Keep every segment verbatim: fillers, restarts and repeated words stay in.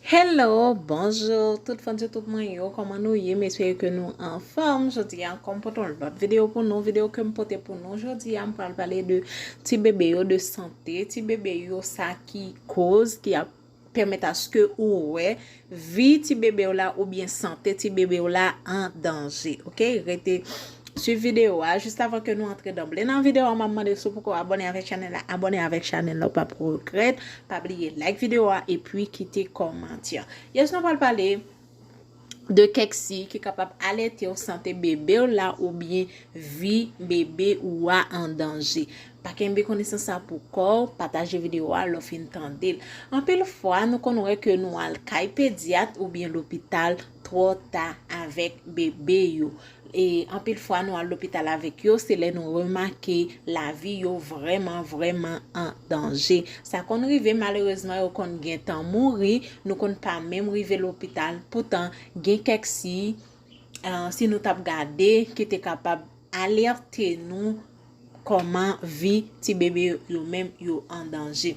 Hello, bonjou tout fan YouTube mwen yo, kòman nou ye? M espere ke nou anfòm. Jodi a ankò m pote yon lòt videyo pou nou. Videyo ke m pote pou nou jodi a, m pral pale de ti bebe yo, de sante ti bebe yo, sa ki koz, ki ap pèmèt aske ou wè vi ti bebe w la oubyen sante ti bebe w la an danje. Oke, rete swiv videyo a. Jis avan ke nou antre danble nan videyo a, m ap mande si w poko abòne avèk chanèl la, abòne avèk chanèl la, ou p ap regrèt. Pa bliye like videyo a epi kite kòmantè. Yes, nou pral pale de kèk siy ki kapab alète w sante bebe w la oubyen vi bebe ou a an danje. Pa kenbe konesans sa pou kò w, pataje videyo a lè w fin tande l. Anpil fwa, nou konn wè ke nou al kay pedyat oubyen lopital twò ta avèk bebe yo. E anpil fwa, nou al lopital avèk yo, se lè nou remake lavi yo vrèman, vrèman an danje. Sa konn rive, malerezman, yo konn gentan mouri, nou konn pa menm rive lopital. Poutan, gen kèk siy, ah, si nou t ap gade, ki te kapab alète nou kòman vi ti bebe yo menm yo an danje.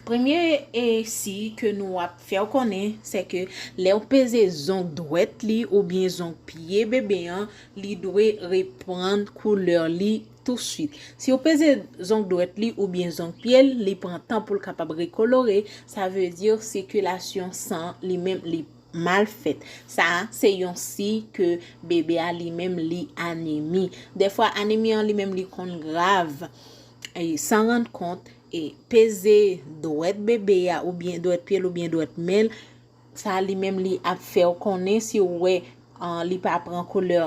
Premye e, siy ke nou ap fè w konnen, se ke lè w peze zong dwèt li oubyen zong pye bebe an, li dwe reprann koulè li touswit. Si w peze zong dwèt li oubyen zong pye l, li pran tan pou l kapab rekolore, sa vle di sikilasyon san li menm li mal fèt. Sa a, se yon siy ke bebe a li menm li anemi. Dèfwa, anemi an li menm li konn grav. E san rann kont, e peze dwèt bebe a, oubyen dwèt pye l, oubyen dwèt men l, sa li menm li ap fè w konnen si w wè, ah, li pa pran koulè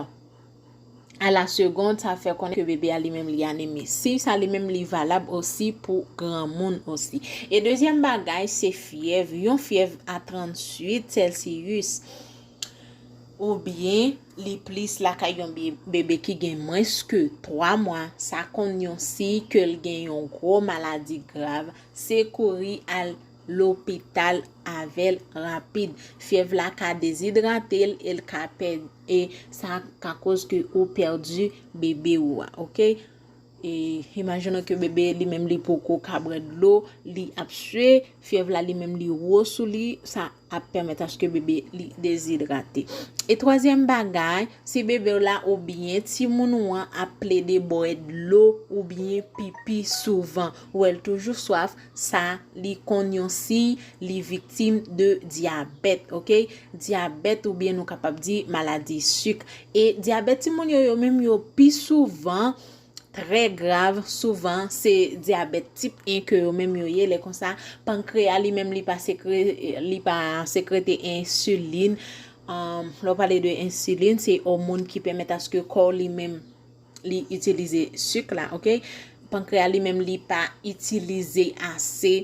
a la segond, sa fè konnen ke bebe a li menm li anemi. Siy sa li menm li valab osi pou granmoun osi. E dezyèm bagay, se fyèv, yon fyèv a tranntuit Celsius, oubyen li plis lakay yon be-, bebe ki gen mwens ke twa mwa, sa konn yon siy ke l gen yon gwo maladi grav, se kouri al lopital avè l rapid. Fyèv la ka dezidrate l e l ka pèd, e sa ka koz ke ou pèdi bebe ou a, oke? E imajine ke bebe li menm li poko ka bwè dlo, li ap swe, fyèv la li menm li wo sou li, sa ap pèmèt aske bebe li dezidrate. E twazyèm bagay, si bebe w la oubyen timoun ou an ap plede bwè dlo oubyen pipi souvan, ou wè l toujou swaf, sa li konn yon siy li viktim de dyabèt, oke? Dyabèt oubyen nou kapab di maladi sik. E dyabèt timoun yo, yo menm yo pi souvan trè grav, souvan se dyabèt tip en ke yo menm yo ye. Lè konsa, pankreya li menm li pa sekre-, li pa sekrete ensilin. Um, lè w pale de ensilin, se òmòn ki pèmèt aske kò w li menm li itilize sik la, oke? Pankreya li menm li pa itilize ase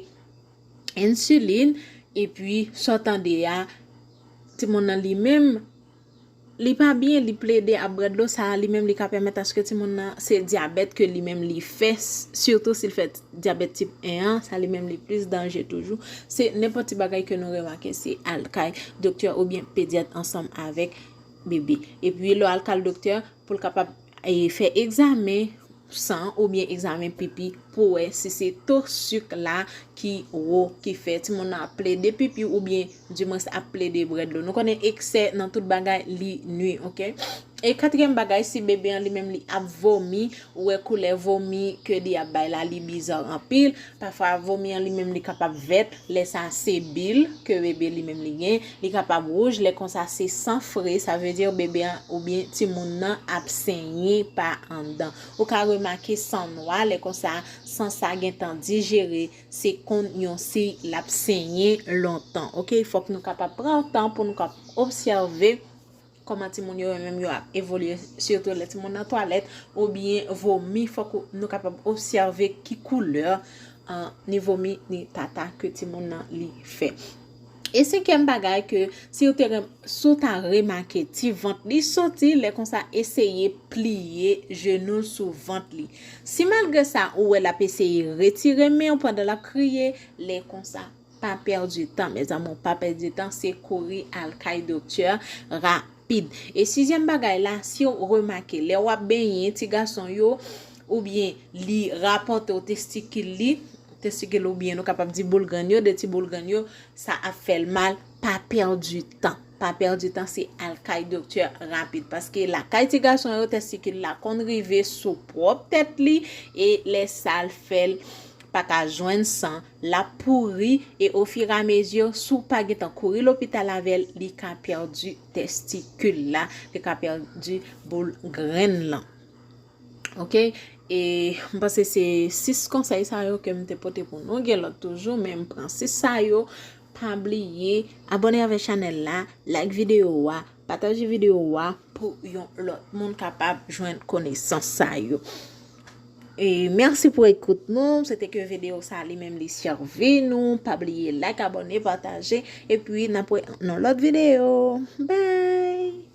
ensilin, epi sa w tande a, timoun nan li menm, li pa byen, li plede ap bwè dlo, sa a li menm li ka pèmèt aske timoun nan, se dyabèt ke li menm li fè, s-, sitou si l fè dyabèt tip en an, sa li menm li plis danje toujou. Se nenpòt ti bagay ke nou remake, se al kay doktè oubyen pedyat ansanm avèk bebe. Epi lè w al kay doktè, pou l kapab, e, fè egzamen san oubyen egzamen pipi pou wè si se to sik la ki wo ki fè timoun nan ap plede pipi oubyen dimwens ap plede bwè dlo. Nou konnen eksè nan tout bagay li nwi, oke? E katriyèm bagay, si bebe an li menm li ap vomi, ou wè koulè vomi ke li ap bay la, li biza anpil. Pafwa vomi an li menm li kapab vèt, lè sa se bil ke bebe li menm li gen, li kapab wouj, lè konsa se san fre, sa vle di bebe an oubyen timoun nan ap senyen pa anndan. Ou ka remake san nwa, lè konsa san sa gentan dijere, se konn yon siy l ap senyen lontan. Oke, fòk nou kapab pran tan pou nou kap obsève kòman timoun yo, yo menm yo ap evolye, sitou lè timoun nan twalèt oubyen vomi, fòk ou, nou kapab obsève ki koulè, ah, ni vomi ni tata ke timoun nan li fè. E senkyèm bagay ke si w te rem-, si w ta remake ti vant li soti, lè konsa eseye pliye jenou l sou vant li. Si malgre sa ou wè l ap eseye retire men w pandan l ap kriye, lè konsa pa pèdi tan, mezanmi, pa pèdi tan, se kouri al kay doktè rapid. E sizyèm bagay la, si w remake, lè w ap benyen ti gason yo, oubyen li rapòte w testikil li, testikil oubyen nou kapab di boul grenn yo, de ti boul grenn yo, sa ap fè l mal, pa pèdi tan. Pa pèdi tan, se al kay doktè rapid. Paske lakay ti gason yo, testikil la konn rive sou pwòp tèt li, e lè sa l fè l pa ka jwenn san, l ap pouri, e ofiramezi, si w pa gentan kouri lopital avè l, li ka pèdi testikil la, li ka pèdi boul grenn lan. Ok? E m panse se sis konsèy sa yo ke m te pote pou nou. Gen lòt toujou, men m pran sis sa yo. Pa bliye abòne avèk chanèl la, like videyo a, pataje videyo a pou yon lòt moun kapab jwenn konesans sa yo. E mèsi pou ekout nou. M swete ke videyo sa li menm li sèvi nou. Pa bliye like, abòne, pataje. Epi n ap wè nan lòt videyo. Bye!